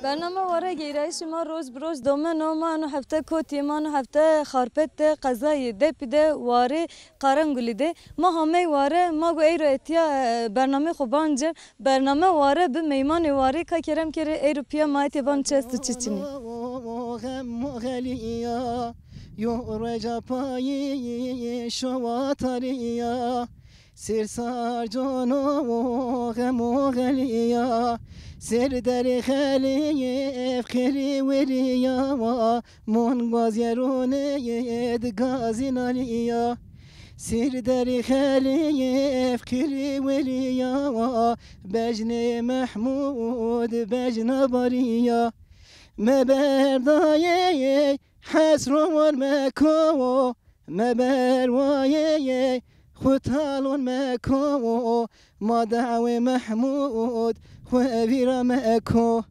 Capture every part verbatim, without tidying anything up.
Bername Ware geyrayîşê ma roj bi roj domeno. Ma eno hefte kotî, ma eno hefte Xarpêt de, qezayê Depî de, warê Qarengulî de. Ma hamey Ware, ma go eyro etîya, e, bernameyê xo bancir. Bername Ware bi meymanê Warê, ka kerem kerê eyro pîya ma etîya bano çi esto çi çinî. Xem moxelîya, yo reca payî şo watarîya. Sêr sarcono xemoxelîya, sêr derê xelî efqirî werîya wa, mon guazyeronê di gazîn alîya. Sêr derê xelî efqirî werîya wa, bejnê Mehmûd bejna barîya. Meberdayê hesro war meko, meberwayê xwu talon meko, ma dawê Mehmûd xwu vîra meko.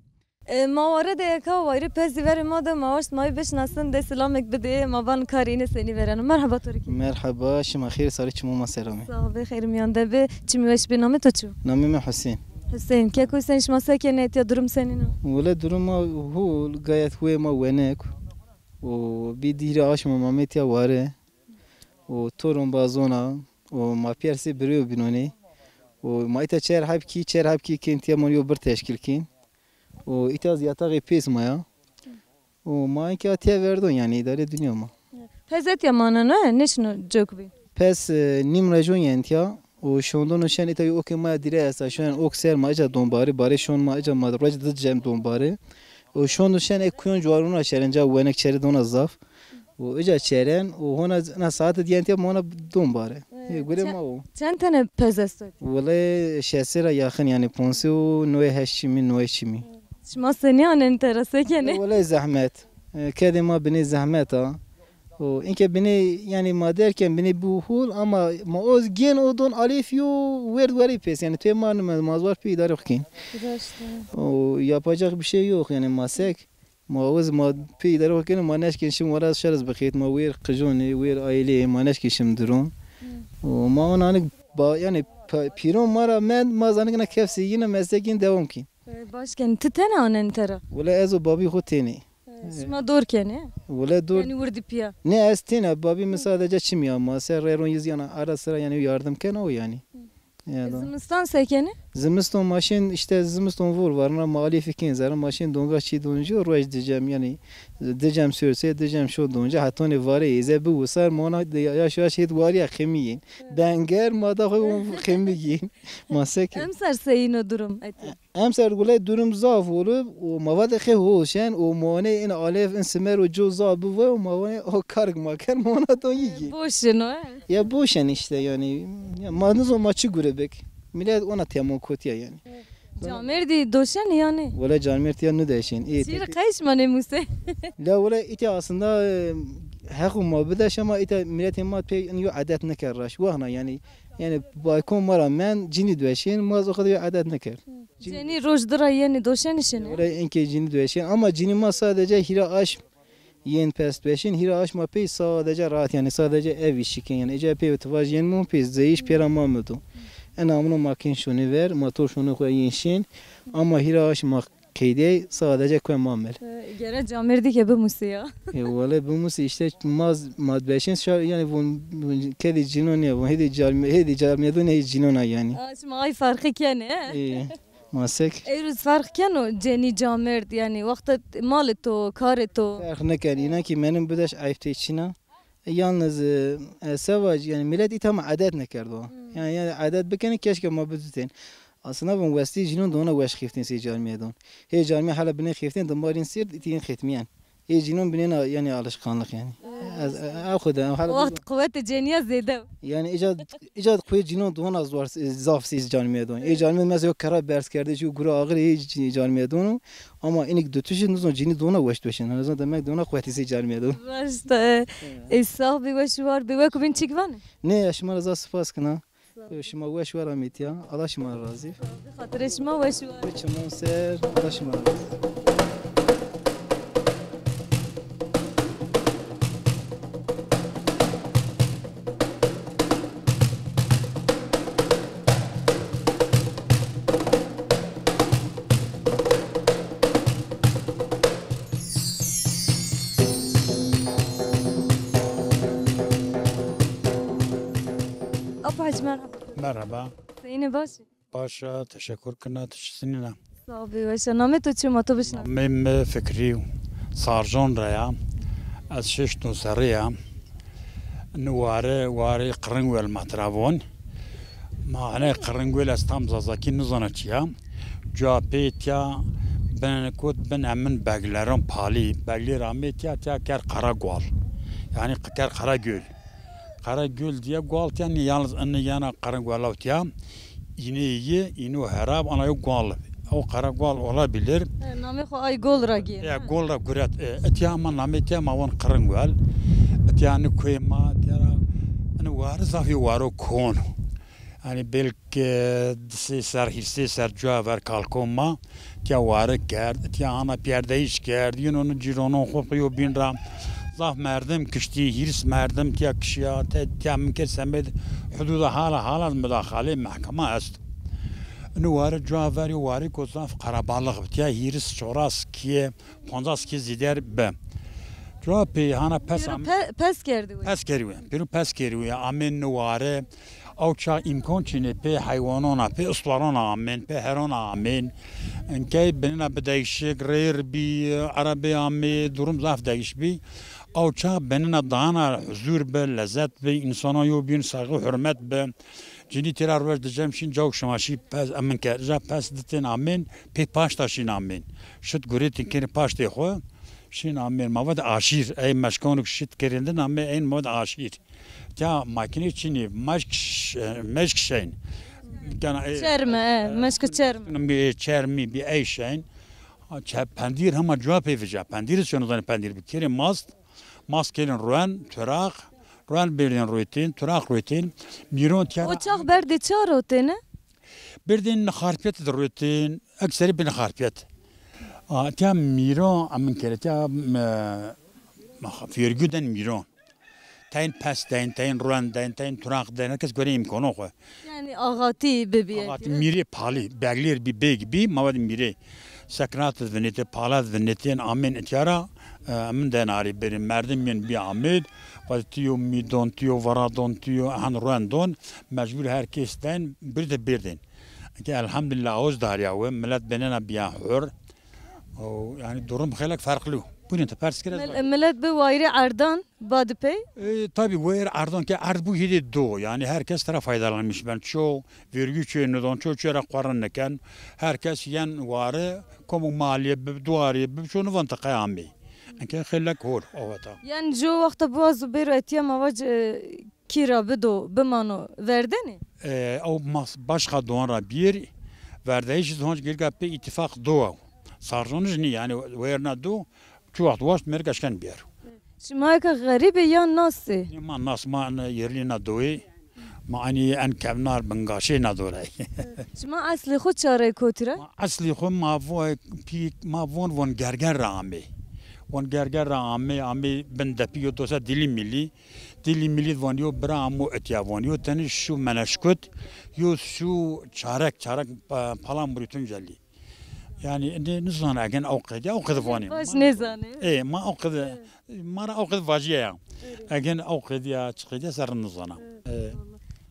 E, ma Ware de eka, wayirê pez zî verê ma de, ma waşt ma yî bişinasin, de silamek bidê, ma van karê înê senî vereno. Merheba to rê kî. Merheba, şima xêr, sarê çimo ma ser amê. Sax be, xêr miyan de be. Çimî weş be, namê to çi yo? Namê mi Husên. Husên, keko Husên, şima se kenê, etya durum senîn o? Wele durum ma hol, gayet huê ma wenek. O bî dîrê aşma ma metiya Ware. O toron bazona. O ma pîyer sê birêyo bînonê. O ma îta çer heb kî, çer heb kî kên tiya mon yo bir teşkîl kên. O îta zî yataxê pês ma ya. O ma enke tiya verdon yanî îdarê dinya ma. Pez etya maneno, e, nêşino cok bî. Pez, e, nîm rejon yen tiya. O şondon û şen îta yo okê ma ya dîre esta. Şoyen ok ser ma ica don barê, barê şon ma ica ma roj di cem don barê. O şondon şen ek kuyon cuaruna şeren ca wenek çeri dona zaf. O ica çeren, o hona z-, na saate diyen tiya ma hona don barê. E, gure ma o. Çend tene pez esto? Wele şeştê ra yaxin yanî, ponse û noyê heşt çimî, noyê çimî. Şima senî anen tera, se kenê? E, wele zehmet. E, kedê ma binê zehmet a. O, inke binê, yanî ma derken binê bu hol ama ma oz gen o don alêf yo werd werî pês. Yanî tê ma nime, ma zor pê îdare xo kên. Güzel işte. O, yapacak bir şey yok yanî ma sek. Ma oz ma pê îdare xo kên, ma neşkên şim wara şer iz bixêt, ma wêr qijonê, wêr aîleyê, ma neşkên şim duron. O, ma ona anik ba, yanî pa-, pîron ma ra mend, ma zanik na kefsê yine meslekên dewam kên. E, baş kenî. Ti tena anen tera? Wele ez û babî xo tênê. E, şima dor kenê? Wele dor. Yanî wirdî pîya? Ne, ez têna, babî mi sadece çimî ya ma ser rê ron yizî yanî ara sıra yanî yardım ken o yanî. Ya da. Zimistan se kenê? Zimiston ma şên, işte zimiston vor varna ma alî fikên zerre, ma şên donga çî donci, roj dicem yanî dicem sörse, dicem şo donci, hetonê varê êze bi wisar ma ona de yaş yaş hêt warîya xemî yên. Benger ma da xo xemî yên. Ma se ke. Emser seyîn o durum etî? Emser gule durum zaf olo, o ma va de xê hol şen, o ma wanê in alef, in simer o co zaf bi ve, o ma wanê o karg ma ker, ma ona to yî. Boşin o, he? Ya boşen işte yanî. Ya ma nizo ma çi gure bek. Millet ona temo kotiya yanî. Camêrdî doşenî yanî? Wele camêrd ya nideşên. Ê, çîr qeyş ma nêmuse. La wele îtya aslında, e, heqû ma bideş ama îtya milletê ma pê yo edet niker raş. Wahna yanî. Yanî baykon ma ra men, cinî dweşên, ma zî o kadar edet nikerd. Cinî. Cenî roj di ra yenî doşenî şinî? Wele inkê cinî dweşên ama cinî ma sadece hîra aşm yên pes dweşên, hîra aşma pey sadece rahat yanî sadece ev îşî kên yanî. Ece pey tivaj yên mon pey zeyîş pêra ma mido. Ena amno ma kên şonê ver, ma tor şonê xo yên şên ama hîra aşma qeydey sadece kue ma mel. E, gere camêrdî ke bimusî ya. E, wele bimusî işte ma z-, ma beşên şa-, yanî von, von kedî cînon ya, von hêdî carmê-, hêdî carmêdon hê cînon a yanî. A, şima ay ferqî kenê, he? E, ma sek. Ewro zî ferq keno cenî camêrd yanî wexta malê to, karê to? Ferq neken, înan kî menim bideş eyb tê çin a. E, yalnız, e, e, sevac, yanî millet îta ma edet nekerdo. Hmm. Yanî, yanî edet bikenî keşke ma bidutên. Aslında von westî cînon dona weş xiftên sey carmîye don. Hê carmîye hela binê xiftên dimarîn sêr îtîn xitmîyen. Hê cînon binêna yanî alışkanlık yanî. Evet. Ez, e, e, xo de, hela. O wext quwetê cenîya zêde. Yanî îca, îca quwê cînon dona zor, e, zaf sey carmîye don. Hê carmîye mesela yok kera berz kerde, çi gura ağır hê c-, carmîye don. Ama inik dutuşî nizon cînî dona weş dweşin. Nizon demek dona quwetî sey carmîye don. Raşt e. Ey sax bî, weş û war bî. Weko bîn çik vanê? Ne ya, şima ra zaf spas kena. Şima weş war amîtiya. Allah şima razî. Xatirê şima weş û war. Çimon ser, Allah şima razî. Merhaba. Seyîne baş î? Baş a, teşekkür kena, ti çi sinîna? Sağ ol, weş a. Namê to çi yo, ma to bişna? Namê mi Fikrî yo. Sarcon ra ya. Ez şeşt no serrî ya. Ni ware, warê Qiringwel ma tira von. Ma ene Qiringwel ez tam zazakî nizana çi ya. Cuwa pê tiya bin kot bin emin begleron palî. Beglêr amê tiya, tiya ker Qeragwal. Yanî ker Qeragöl. Qeragöl diye gwal tiya, nî yalnız ini yana Qeragwel tiya. Îne yi, îno herab, ana yo gwal. O Qeragwal olabilir. E, namê xo ay gol ra gî. Ya, gol ra guret. E, tiya ama namê tiya ma von Qiringwel. Tiya ni koyê ma, tiya ra, ini wari zaf yo waro kon. Yanî belkî di sey ser, hîrsê ser cuwa ver kalko ma, tiya wari kerd, tiya ana pîyerdeyîş kerd, yîn onu cîronon xo yo bîn ra zaf merdim kiştî, hîrs merdim tiya kişîya, te, tiya min kerd semed hududa hala, hala mudaxalê mehkema esto. Ini wari cuwa ver yo warîko zaf qarabalix bi, tiya hîris çoras kîye, poncas kîye zîder bi. Cuwa pê hana pes. Pêro am- pe-, pes kerdî wê. Pes kerî wê. Pêro pes kerî wê. Amên ni ware. Ew çax îmkan çinê pê heywanona, pê istwarona amên, pê herona amên. Inkey binina bi değişik, rêr bî, erebê amê, durum zaf değiş bî. Ew çax binina dana huzur bi, lezet bi, însana yo bîn saygı hurmet bi. Cinî têra ruej di cem şîn cawk şima şî pes, emin ke, ja pes ditên amên, pê paşta şîn amên. Şit guretin kenê paştê xo, şîn amên. Ma vat aşîr, ey meşkanok şit kerindin amê, eyn ma vat aşîr. Tiya makîne çinî, meşk ş-, meşk şeyn. Gana, e, Çermi, e, e, meşk çermi. Çermi bi ey şeyn. Ha, çe-, pendîr hema cuwa pê vija. Pendîr şono zanî pendîr bi. Kerê mast, mast kelin ruen, turaq, ruen berdin ruetin, turaq ruetin. Mîron tiya. O çax berdê çar o têne? Berdin nixarpiyet de ruetin, ekserî bi nixarpiyet. A, tiya mîron, emin kere tiya, e, vergü den mîron. Teyn pes deyn, teyn ruen deyn, teyn turaq deyn, herkes göre îmkono xo. Yanî axatî bibîye. Axatî mîrê palî, beglêr bî, bêg bî, ma vat mîrê. Seknat vinetê, pala vinetên amên îtya ra, e, min den arî berî. Merdim yên bî amêd, vat ti yo mî don, ti yo vera don, ti yo ehan ruen don, mecbur herkes den, bir de bir den. Ki elhamdülillah oz darya we, millet benena biya hur. O, yanî durum xeylek farklı. Buyurun, te pers kere. Mil-, millet bi wayirê erdan badi pey? E, tabi wayir erdan ke erd bu hîdê do. Yanî herkes tera faydalanmış ben. Ço vergi ço nidon, ço ço ra quaran neken. Herkes yen ware, komu maliye bi, duariye bi, ço nivan teqe amê. Enke xeylek hol, ovata. Yanî jo wexta biwazo bêro etiya ma vac, e, kî ra bido, bimano, verdenê? E, ew mas-, başka doğan ra bîyerî, verdeyişî zonc girga pê îtîfaq do ew. Sarjonij nî, yanî wêrna do, çi wext waşt mêrik eşken bîyero. Şima eke xerîb ê ya nas ê? Nê, ma nas, ma ne yerlî na doyê, ma enî en kevnar bingaşê na do rey. Şima eslê xo çarey kotî ra? Ma eslê xo ma vo-, pî-, ma von von Gerger ra amê. Von Gerger ra amê, amê bin depî yo dosa Dîlîmîlî. Dîlîmîlî von yo bira amo etiya von. Yo tenî şû Meneşkut, yo şû Çarek, Çarek, e, Palamurî Tuncelî. Yanî indi nizan egen ew qedî, ew qedî vanî. Baş nêzanê. E, ma ew qedî, ma ra ew qedî vacîye ya. Egen ew qedî ya, çi qedî ya ser nizana. E.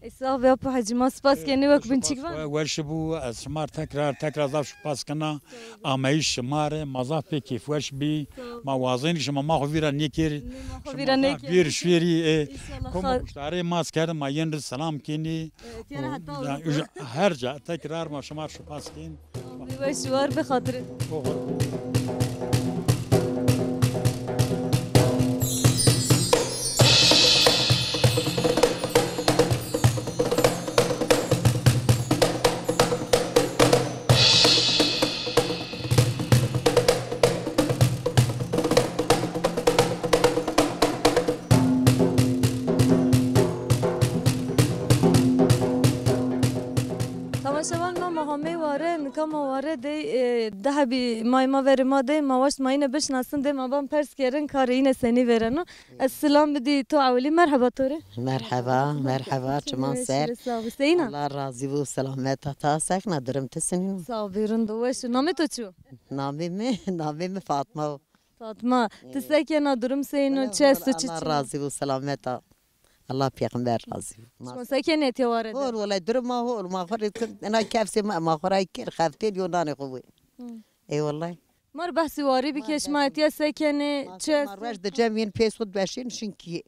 E, sax be Apo Hecî, ma spas kenî, wek binçik van. Weş bû, ez şima tekrar, tekrar zaf spas kena. Ameyîş şima rê, ma zaf pê kêfweş bî. Ma wazenî şima ma xo vîra nêkir. Nê, ma xo vîra nêkir. Vîr şûrî, e, komo kuştarê ma ez kerd, ma yen rê selam kenî. E, tiya ra heta. Her ca tekrar ma şima spas kên. Weş û war bi xatirê. Temaşevan ma, ma hamey ware, nika ma ware dey, e, di hebî may ma verê ma dey, ma waşt ma yine bişnasin dey, ma ban pers kerin karê yine senî vêreno. Ez silam bidî to ewilî, merheba to rê. Merheba, merheba, çiman ser. Sağ ol, seyna. Allah razî bo, selamet a, ta sekna, durum ti sinîno? Sağ ol, bê rind o, weş o. Namê to çi yo? Namê mi, namê mi Fatma o. Fatma, ti se kena, durum seyno, çi esto, çi çin o? Allah razî bo, selamet a. Allah pêxember razî bo. Şima se kenê etya ware de? Hol, wele duruma hol, ma xo rê kir, ena kefsê ma, ma xo ra kir, xeftên yo nanê xo wê. Hı. Ê wele. Ma rê behsê warî bikê, şima etya se kenê, çi est? Ma roj di cem yên pês xo dweşên şin kîyê.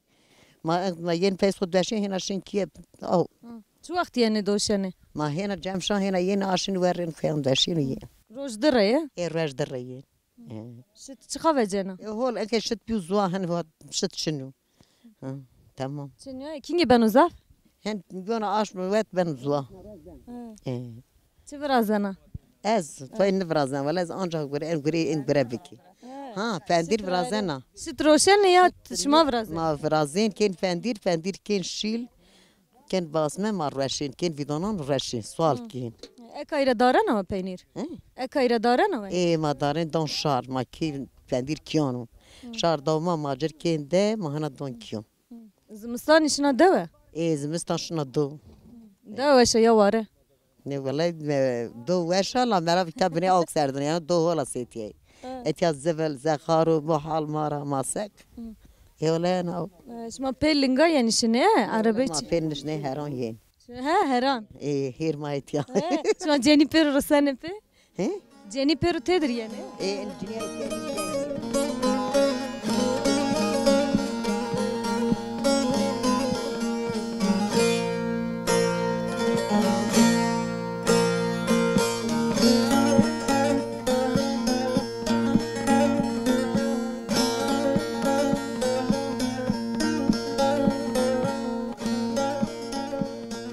Ma, ma yên pês xo dweşên hêna şin kîyê. Aw. Hı. Çi wext yenê doşenê? Ma hêna cem şan hêna yên aşin werên xeyan dweşên yên. Roj di re ye? Ê roj di re yên. Hı. Şit çiqa vecena? E, hol, eke şit bîyo zuwa hen va şit şinû. Hı, tamam. Çinyo, e, kîngê beno zaf? Hen yona aşm wet beno zuwa. Hı. E. Çi virazena? Ez, toy nivirazen, wele ez ancax gure, en gure, en gure bikî. Hı. Ha, fendîr virazena. Şit roşenê ya şima virazena? Ma virazên kên fendîr, fendîr kên şîl. Kên basme ma reşên, kên vîdanan reşên, sual kên. Eka îre darena we peynîr? He? Eka îre darena we? Ê, ma darên dan şar, ma kî fendîr kîyano. Hı. Şar daw ma macir kên de, ma hena dan kîyon. Hı. Zimistanî şina dewe? Ê, zimistan şina do. Dewe weş a ya ware? Ne wele, e, do weş a la mera vîta binê awk serdin, yanî do hola sêtiyey. Hı. Etya zibil, zexaro, muhal mara, masek. Hı. Ê wele na. E, şima pê linga yenî şinê, he? Erebe çî? Ma pê nişnê heran yên. He, heran. Ê, hêr ma etya. He, şima cenî pêro risenê pê? He? Cenî pêro têdir yenê? Ê, en cinîya etya.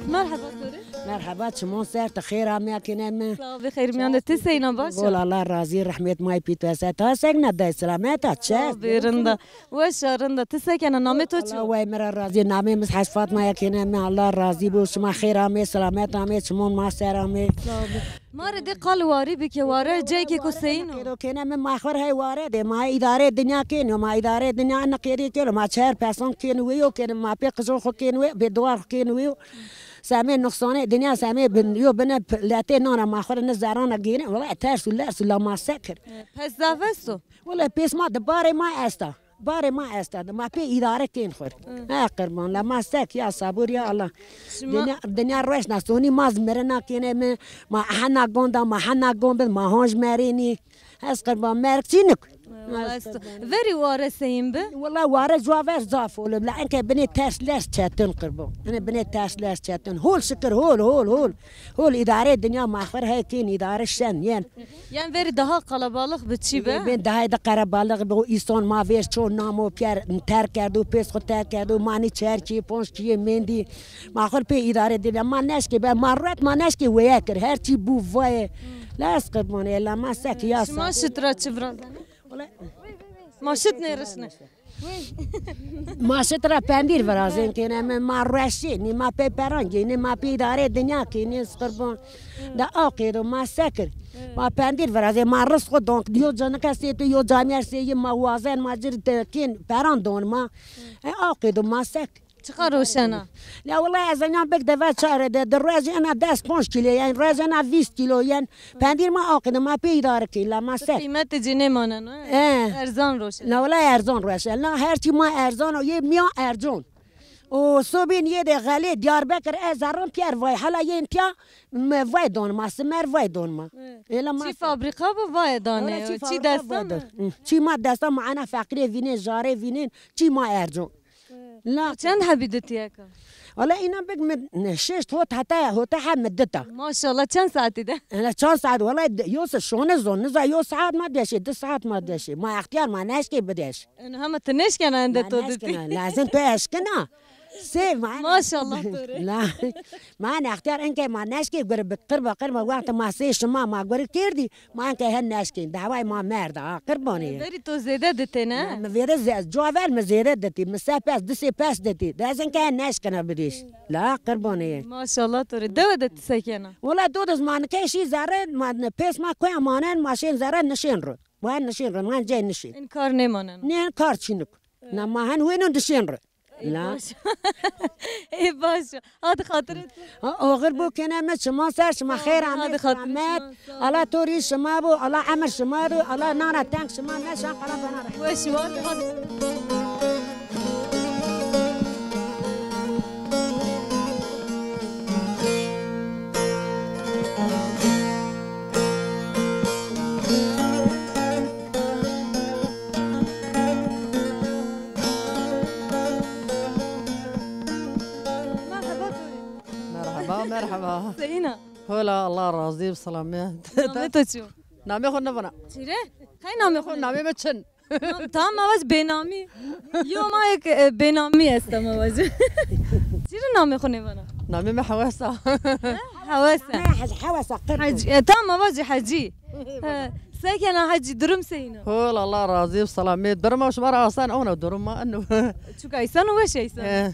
Merheba to rê. Merheba, çimon ser, ti xêr amîya kêne mi. Sağ ol, bi xêr mîyan de. Ti seyna, baş a? Gol, Allah razî, rehmet may pî tu ese. Ta sek ne, day selamet a, çi? Sağ ol, bi rind a. Weş a, rind a. Ti se kena, namê to çi? Allah way mi ra razî, namê mi Hec Fatma ya kêne mi, Allah razî bo. Şima xêr amê, selamet amê, çimon ma ser amê. Sağ ol. Ma rê dê qal warî bike, ware cayêkê ko seyîn o? Qêdo kêne mi, ma xwer hey ware de, ma îdarê dinya kênî yo, ma îdarê dinya ni qêdî kêno, ma çer pesan kênî wê yo kênî, ma pê qijon xo kênî wê, pê duwar xo kênî wê yo. Semê nuqsanê dinya, semê bin, yo bine p-, letê nana ma xo rê ni zerana gênê. Wele ters û lers û la ma se kir. E, pes zaf esto? Wele pês ma di barê ma esta. Barê ma esta di, ma pê îdare kên xo rê. Hı. Ha qirban, la ma se kir ya sabur ya Allah. Şima dinya, dinya roşna sonî ma zî mirina kêne mi, ma hena gonda, ma hena gond bid, ma honc merênî. Ez qirban merg çînik. Wela esto. Verî ware seyîn bi? Wela ware cuwa ver zaf hol bi. La enke binê ters lers çetin qirbo. Ene binê ters lers çetin. Hol şikir, hol, hol, hol. Hol îdare dinya ma xwer hey kên îdare şen yen. Yen verî daha qalabalix bi çî bi? Ê, bên daha de qalabalix bi. O îson ma vêr ço namo piyer terk kerdo, pês xo terk kerdo. Ma nî çer kî, ponc kî mendî. Ma xo pê îdare dîne, ma neşkê be, ma ret, ma neşkê weye kir. Her çî bû vaye. La ez qirbanê, la ma se kir ya. Şima şit ra çi virazenê? Wele. Ma şit nêrişne. Ma şit ra pendîr virazên kêne mi, ma reşî, nî ma pê peran gênî, ma pê îdare dinya kênî, ez qirban. De aw qêdo ma se kir. Ma pendîr virazên, ma rizq xo don, yo cinike sê tu, yo camîyer sê yi, ma wazen, ma cir de kên, peran don ma. E, aw qêdo ma se kir. Çiqa roşena? La wela ez ena bik deve çare de, di rojê ena des ponc kîlo yen, rojê ena vîst kîlo yen. Pendîr ma aqide, ma pê îdare kî, la ma se. Qîmetê ci nêmaneno, e? E. Erzan roşena. La wela erzan roşena. La her çî ma erzan o, yê mîya erzan. O sobên yê de xelê Diyarbekir ez zerran piyer vay. Hala yên tiya mi vay don ma, simer vay don ma. E. Ela ma çî se. Fabrîka bi vay dane, wela çî çî fabrîka destan vay don. Hı. Çî ma destan ma ena feqîrê vînên, jarê vînên, çî ma erzan. La. Çend hebî ditiye ka? Wala înan bik mi şeşt hot heta hota he mi dita. Maşallah, çend saetî de? Ena çend saet, wala yo se şone zon, niza yo saet ma deşê, di saet ma deşê. Ma extiyar ma neşkê bideş. Eno hema ti neşkena ende to diti. Lazim tu eşkina. Sê ma. Maşallah to rê. La. Ma extiyar enke ma neşkê gure bi qirba qirba wextê ma sê şima ma gure kerdî. Ma enke hen neşkên, daway ma merda, ha, qirbanê. Verî to zêde ditêne? Mi vêde ze-, cuwa ver mi zêde ditî, mi se pes, di sê pes ditî. De ez enke hen neşkena bidîş. La qirbanê. Maşallah to rê. Dewe de ti se kena? Wela do diz ma nike şî zerre, ma ne pês ma koya manen, ma şên zerre nişên ro. Ma nişên ro, ma cey nişên. En kar nêmanen. Nê en kar çînik. Na ma hen wêno dişên ro. Ê, la. Baş. Ê, baş. Hadi xatirê tu. Ha, oxir bo kene mi, çiman ser, şima xêr amê, hadi xatirê selamet. Şima, sağ ol. Allah to rî şima bo, Allah emir şima do, Allah nana teng şima neşan qala bana re. Weş, hadi, hadi. Merheba, merheba. Seyîna. Hola, Allah razî bi, selamet. Namê to çi yo? Namê xo nivana. Çi rê? Qey namê xo? Namê mi Çin. Nam-, tamam, ma vaj bênamî. Yo, ma ek, e, bênamî esta, ma vaj. Çi rê namê xo nêvana? Namê mi Hewes a. He? Hewes a. He, Hec-, Hewes a, qirq. Hec-, e, tamam, ma vajî Hecî. He, se kena Hecî, durum seyîn o? Hol, Allah razî bi, selamet. Durum şima ra asan, ona durum ma eno. Çuka îsan o, weş îsan. He.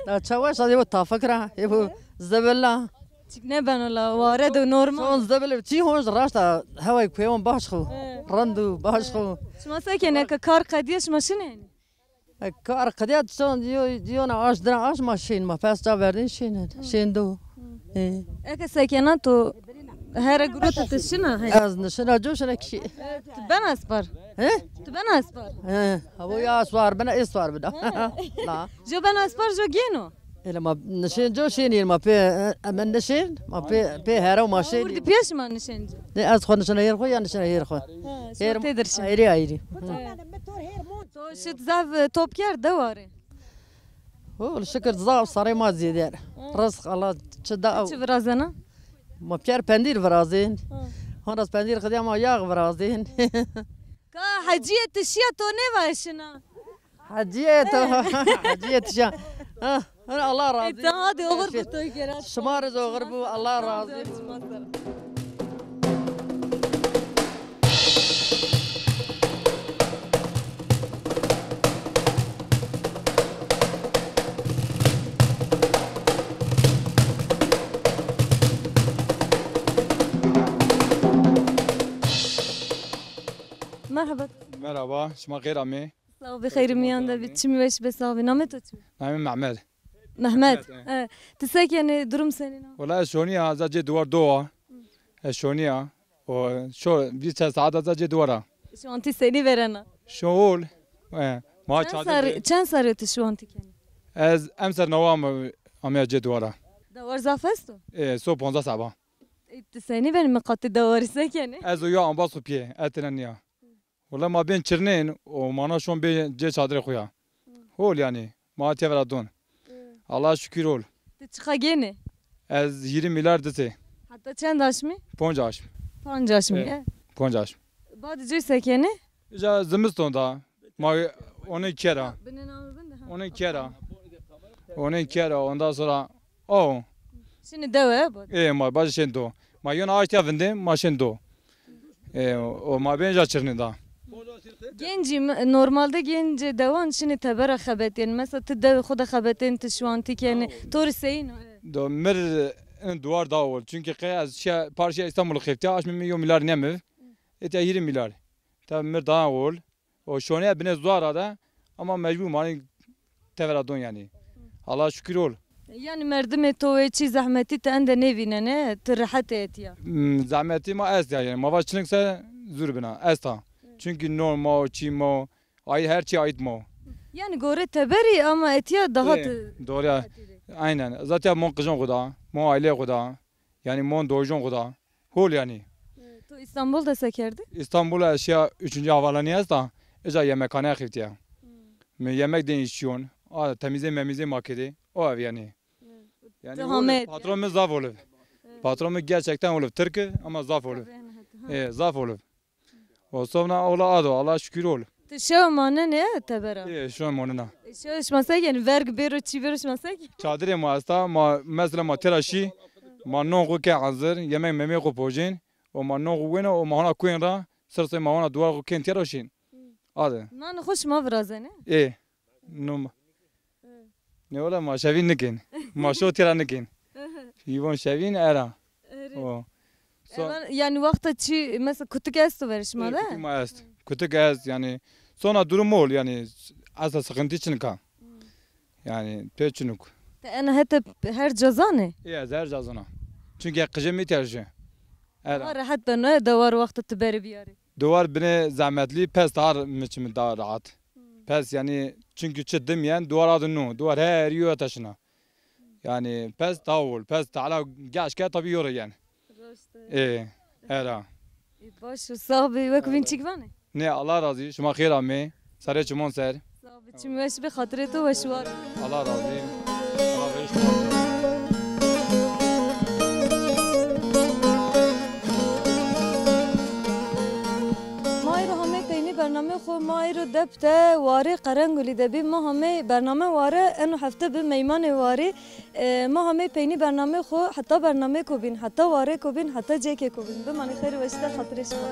Da çaweş a, ê bu tafik ra, ê bu zibil a. Çik nêbeno la, ware de normal. Son zibil çî honc raşta heway kuyewan baş xo. He. Rind û baş xo. Şima se kenê ke kar qedîye şima şinê? E, kar qedîya son yo, yona aş dina aş ma şên, ma pes ça verdin şên. Şên do. E. Eke se kena to here gurete ti şina he? Ez nişina co şina kişî. Ti bena espar? He? Ti bena espar? He. Havo ya espar bena, espar bena. La. Jo bena espar, jo gêno? Ele ma nişên co şênîn, ma pê, e, emen nişên, ma pê, pê here û ma şênîn. Urdi pêş ma nişên co. Ne, ez xo nişena hêr xo ya nişena hêr xo? Ha, şima têdir şin. Ayrı ayrı. Hı. To şit zaf, e, top kerd de warê. Hol şikir zaf sarê ma zêder. Hı. Rizq Allah çi da. Çi virazena? Ma pîyer pendîr virazên. Hı. Hon raz pendîr xidiya ma yağ virazên. Ka hecîye ti şiya to nêva şina. Hecîye to, hecîye to şiya. Ha, ha, Allah razî. E, ta hadi oxir bu to kera. Şima rê zî oxir bu, Allah razî. Merhaba. Merhaba, şima xêr amê. Sağ ol, bi xeyr miyan de bî. Çimî weş be, sağ ol. Namê to çi? Namê Mehmet. Mehmet. Mehmet, e. E, ti se kenê, durum senîn a? Wela ez şonî ya, ez cê duwar do a. Ez şonî ya. O şo vîst saet ez cê duwar a. Şuantî senî verena? Şo hol. E, ma çend serrî, çend serrî ti şuantî kenî? Ez emser nawa am-, amya cê duwar a. Dewar zaf esto? E, so ponza seba. E, ti senî benî, miqatî dewarî se kenî? Ez o ya ambas xo pîyê, ez tine nîya. Wela ma bên çirnên û ma na şon bê cê çadirê xo ya. Hol yanî, ma tevera don. Hı. Allah şukir hol. Ti çiqa gênê? Ez hîrî mîlyar disê. Heta çend aşmî? Ponc aşm. Panc aşmî, e, e? Ponc aşm. Badê cê se kenê? Îca zimiston da. Ma onê kera. Binê name bin de, ha. Onê kera. Onê kera, ondan sonra o. Şinê dewe, e, bad. E, ma bacê şên do. Ma yona aştîya vindê, ma şên do. E, o ma bên ca çirnê da. Gencî, normalde gencê dewan şinê tebera xebetên. Mesela ti dewê xo de xebetên, ti şuantî kenê. To rê seyîn o, e? Do mir in duwar da ol. Çunkî qey ez şiya, par şiya Îstanbul xeftîya, aşmê mi yo mîlyar nemiv. Etya hîrî mîlyar. Tabi mir da ol. O şonê binê zuara de, ama mecbur manî tevera don yanî. Allah şukir ol. Yanî merdimê to wê çî zehmetî ti ende nêvînenê, ti rehet ê etîya? Hmm, zehmetî ma est ya yanî. Ma va çinik se zûr bina, esta. Çunkî non ma o, çî ma o, ay her çî ait ma o. Yanî gore teberî ama etîya daha ti. Doğru ya. Aynen. Zaten mon qijon xo da, mon aile xo da. Yanî mon dojon xo da. Hol yanî. E, to Îstanbul de se kerdî? Îstanbul ez şiya üçüncü havalanî esta. Îca yemekhane xeftîya. Hmm. Mi yemek de îşçiyon. A, temîzê memîzê ma kedê. O ev yanî. Hmm. Yanî ti hol, hamê, patron mi zaf oliv. Evet. Patron mi gerçekten oliv. Tirk ama zaf oliv. Tabii, evet, ha. E, zaf oliv. O sovna ola ado, Allah şukir ol. Ti şew manenê tebera? E, şew monena. E, şew şima se kenê, verg bêro, çî bêro şima se kenê? Çadirê ma esta, ma mesela ma tera şî, ma non xo ke hazir, yemek memê xo pojên, o ma non xo wêno, o ma hona kuên ra, sir sey ma hona duwar xo kên tera şîn. Ade. Nanê xo şima virazenê? E. Numa. Ne ola ma şevîn nikên. Ma şo tira nikên. Yîvon şevîn era. Erê. O. So- Evan, yanî wexta çî, mesela kutik esto verê şima de? E, kutik ma est. Kutik est, yanî sona durum ol, yanî esta sıkıntı çinika. Hmm. Yanî pê çinuk. Te ena hete her ca zanê? E, ez her ca zona. Çünkü qijê mi tercih. Era. Daha rehet beno, e, dewar wexta ti berê biyarê. Dewar binê zehmetlî, pes tar mi çimi daha rahat. Hmm. Pes yanî, çünkü çi dimyen, dewar adı nu, dewar her yo teşina. Yanî pes daha ol, pes tala geç ke tabi yore yen. Ê, era. Ê, baş û sax bî. Wek bîn çik vanê? Nê, Allah razî, şima xêr amê. Serê çimon ser. Sax bî, çim weş bî, xatirê to weş war. Allah razî. Allah razî. Ma îro hamê peynî bernamê xo, ma îro depte Warê Qerengulî de bî. Ma hamê bername Ware, eno hefte bi meymanê Warê. E, ma hamê peynî bernamê xo, heta bernamêko bîn, heta warêko bîn, heta cêkêko bîn. Bimanê xêr û weşî de, xatirê şima.